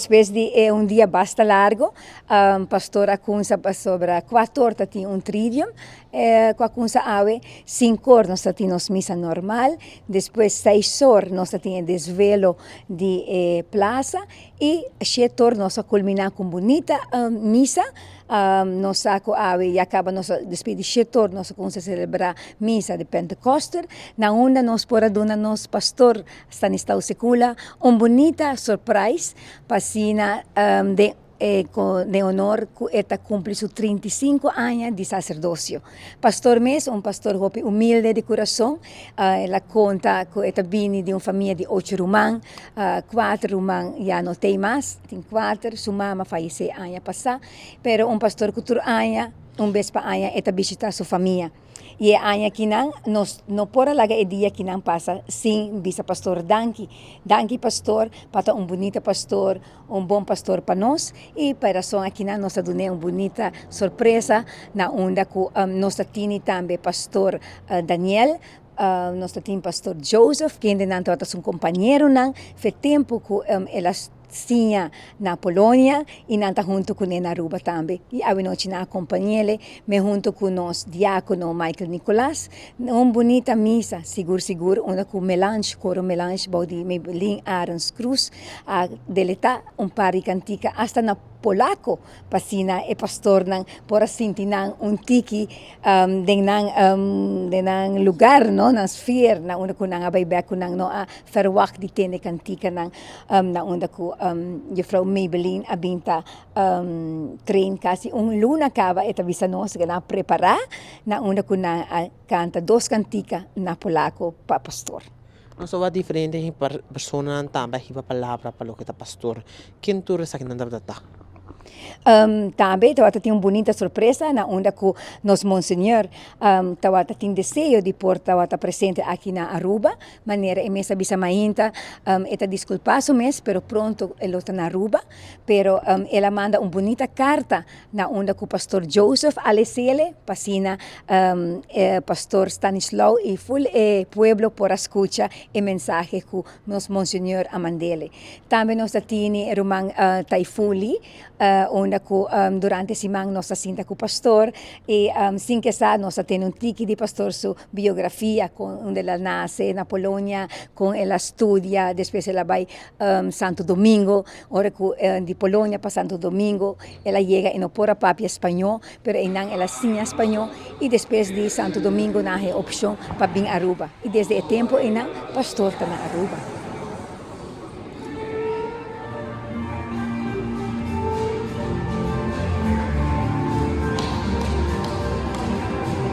Despues di e un dia basta largo, pastor a cunsa pasobra cuator ta tin un tridium, cu a cunsa awe cincor nos ta tin nos misa normal, despues seisor nos ta tin e desvelo di e plaza y shetor nos a culmina cu un bunita misa. Nos sa cu awe ya caba nos a despedi shetor nos a cunsa celebra misa di Pentecostel, na unda nos por a duna nos pastor Stanislao Secula un bunita surprise pa asina den den honor cu e ta cumpli su 35 aña di sacerdocio. Pastor mes un pastor hopi humilde di curason, el a conta cu e ta bini di un famia di ocho ruman, cuater ruman ya no tey mas, tin cuater, su mama fayece aña pasa, pero un pastor cu tur aña, un bes pa aña e ta bishita su famia. Y e aña kinan nos no por a laga e dia kinan pasa sin bisa pastor danki. Danki pastor pa ta un bunita pastor, un bon pastor pa nos y pa e razon akinan nos ta dun'e un bunita sorpresa na unda cu nos ta tini tambe pastor Daniel, nos ta tin pastor Joseph kendenan tabata su compañeronan fe tempo cu el a siña na Polonia y nan ta hunto cu ne na Aruba tambe y awenochi nan a compañele me hunto cu nos diacono Michael Nicolas. Un bunita misa sigur sigur unda cu Melange, coro Melange bou di Maybelline Arends Cruz a deleta un par di cantica hasta na polaco pa asina e pastornan por a sinti nan un tiki den nan den nan lugar no nan sfeer na unda cu nan a bay bek cu nan no a verwacht di tende cantikanan na unda cu juffrouw Maybelline a bin ta train casi un luna caba e ta bisa nos cu nan a prepara na unda cu nan a canta dos cantica na polaco pa pastor. Nos a wak diferente personanan tambe a hiba palabra pa loke ta pastor. Ken tur esakinan tabata ta? Tambe tabata tin un bunita sorpresa na unda cu nos Monseñor tabata tin deseo di por tabata presente aki na Aruba. Manera e mes a bisa mainta, e ta disculpa su mes, pero pronto e lo ta na Aruba. Pero el a manda un bunita carta na unda cu Pastor Joseph a lesele pa asina Pastor Stanislao y ful e pueblo por a scucha e mensahe cu nos Monseñor a mandele. Tambe nos ta tini e ruman Taifuli unda cu durante siman nos ta sinta cu Pastor y sin ke sa nos ta tene un tiki di Pastor su biografia con unda el a nace na Polonia, con el a studia, despues el a bay Santo Domingo, ora cu di Polonia pa Santo Domingo el a yega e no por a papia spañó, pero einan el a siña spañó y despues di Santo Domingo nan a haña opcion pa bin Aruba y desde e tempo einan pastor ta na Aruba.